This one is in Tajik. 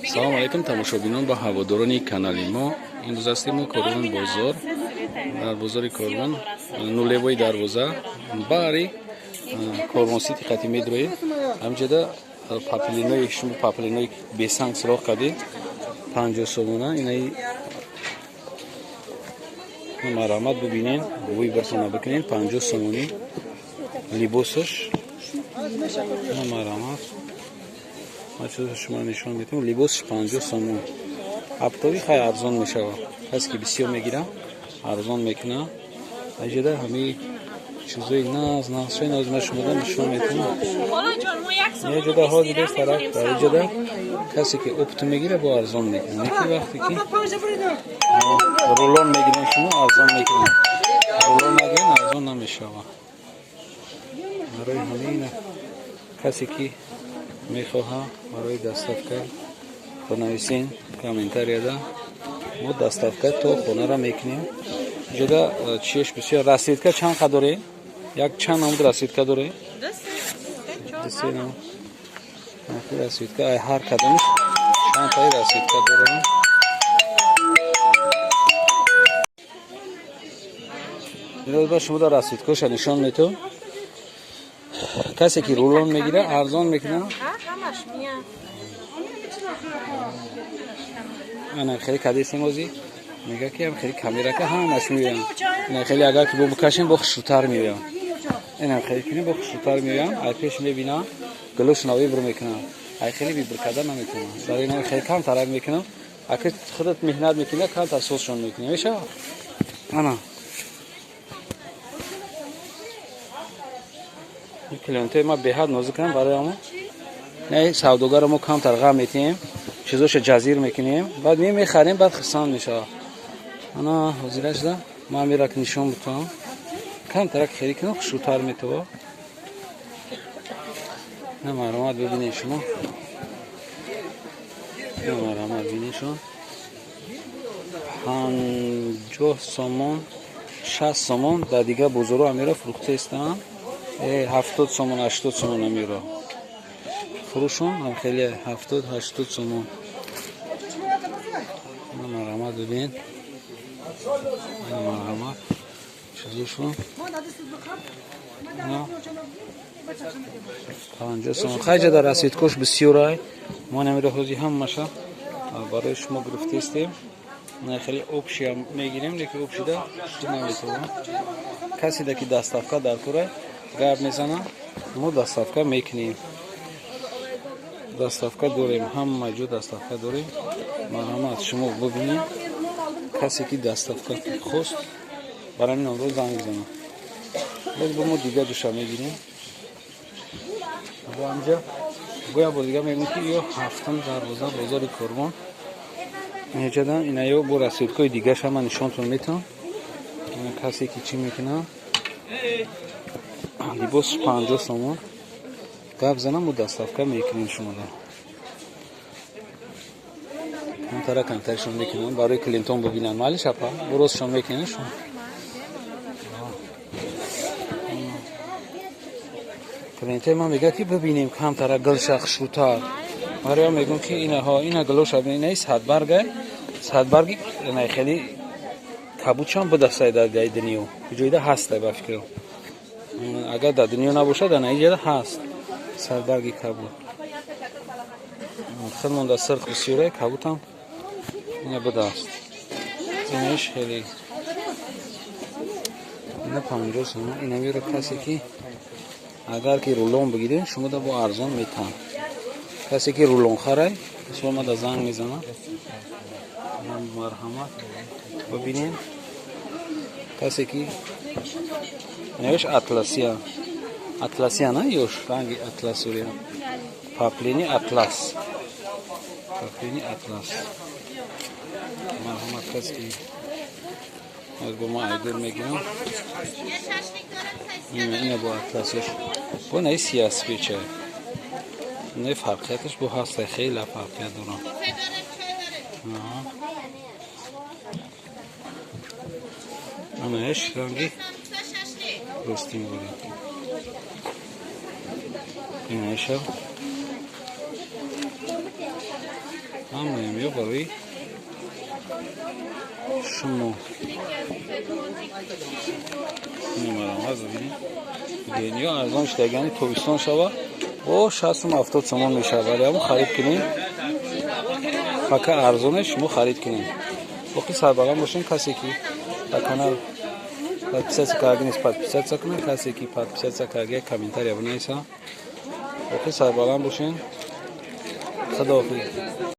Салом алейкум, тамошобинон ва ҳаводорони канали мо. Имрӯз ҳастем мо Корвон бозор, дар бозори Корвон, нулевой дарвоза, бари Корвон Сити қати медроем. Ҳамҷода паплинои шумо, паплинои бесанг суроғ кардед, 50 сомона. Инаи марҳамат, бубинен, выбортона бикунен, 50 сомонӣ либосаш. Марҳамат, ман шумо нишон медиҳам, либосаш 50 сомон. Оптовый хай арзон мешавад, касе ки бисёр мегирам, арзон мекунам. Аҷода ҳамаи чизои наз нақшаи наз ман шумода нишон медиҳам. Ҷода ҳозир без тараф дар иҷода касе ки опт мегира, бо арзон мекунад. Неки вақте ки рулон мегирем, шумо арзон мекунед, рулон нагирен, арзон намешавад. Барои ҳамин касе ки мехоҳа барои доставка, бинависен комментарияда, мо доставка то хонара мекунем. Ҷода чиеш бисёр. Расцветка чанд қа дорем? Як чанд намуд расцветка дорем? Се намуд расцветка. Ай ҳар кадомиш чанд таи расцветка дорем. Ба шумо да расцветкаша нишон метавон. Касе ки рулон мегира, арзон мекунад. Ана хеле кадесем, ози мега ки ам хеле камерака ҳамаш меоям. Ина хеле агар ки бо бикашем, бо хушрӯтар меоям. Инам хеле кунем, бо хушрӯтар меоям. Ай пеш мебинам, гулошона выбор мекунам. Ай хеле выбор карда наметавонам. Барои ин хеле камтарак мекунам. Аки худат меҳнат мекунӣ, камтар созшон мекунӣ, мешавад. Ана клиентои ма беҳад нозикам. Барои ҳамо не савдогаро мо камтар ғам метиҳем, чизоша ҷазир мекунем, баъд меем, мехарем, баъд хурсанд мешавад. Ана ҳозира шуда, ман мерак нишон бутам, камтарак хеле кунам, хушрӯтар метава. На марҳамат, бибинед шумо, на марҳамат, бинед шумо, 50 сомон, 60 сомон. Дар дигар бозорҳо амира фурӯхтаистанд 70 сомон, 80 сомон. Амира фурӯшон ҳам хеле 70, 80 сомон. Марҳамат, бибинед, марҳамат, чизошон 50 сомон. Хайҷа дар расцветкош бисёрай. Мо намира ҳози ҳамаша барои шумо гирифтаистем. Хеле общиам мегирем, лекин общида наметавонам. Каседа ки доставка дар кора, гап мезанам, мо доставка мекунем. Доставка дорем, ҳама ҷо доставка дорем. Марҳамат, шумо бибинед. Касе ки доставка хост, барои ҳамин номро занг бизанам. Боз бо мо дигар ҷоша мегирем. Бо ҳамҷа гоя бо дигар мегӯем, ки ё ҳафтум дарвоза, бозори Корвон. Инҷада инаё бо расцветкои дигаша ман нишонтон метавам. Касе ки чӣ мекунам, либос 50 сомон, гап занам, мо доставка мекунем. Шумода камтара камтаришон мекунам, барои клиентон бибинанд. Майли, шапа буростшон мекунем шумо. Клиентои ман мегӯяд, ки бибинем камтара гулша хушрӯтар. Барои мегӯм, ки инаҳо, ина гулоша, инаи садбаргай, садбарги ина хеле кабудшам будастай дар дунё ҷойда ҳастай. Ба фикрам, агар дар дунё набошад, дар наиҷада ҳаст садбарги кабуд. Хелмон дар сирх бисёре, кабудам ина будааст. Инаиш хеле, ина 50 сомон. Ина меро касе ки агар ки рулон бигиред, шумо да бо арзон метаҳам. Касе ки рулон харай, шумо да занг мезанам. Марҳамат, бибинед. Касе ки инаёш атласия, атласия на ёш ранги атласурия, паплини атлас, паплини атлас. Марҳамат, касе ки бо ма айдур мегирам, ина бо атласош, бо наи сиясвеча, не фарқияташ бо ҳаста, хеле фарқият дорам. Анаеш ранги ростин буд. Инаеша. Ҳамаям ё барои шумо. Мемарам, бибинед, дениё арзон шудагани. Тобистон шава, бо 60 сум, 70 сомон мешавад, вале ҳамо харид кунем, пока арзоне, шумо харид кунем. Боқӣ сарбаланд бошем. Касе ки ба канал подписаться карда нест, подписаться кунад. Касе ки подписаться карда, комментария бинависа. Боқӣ сарбаланд бошем. Худоҳофиз.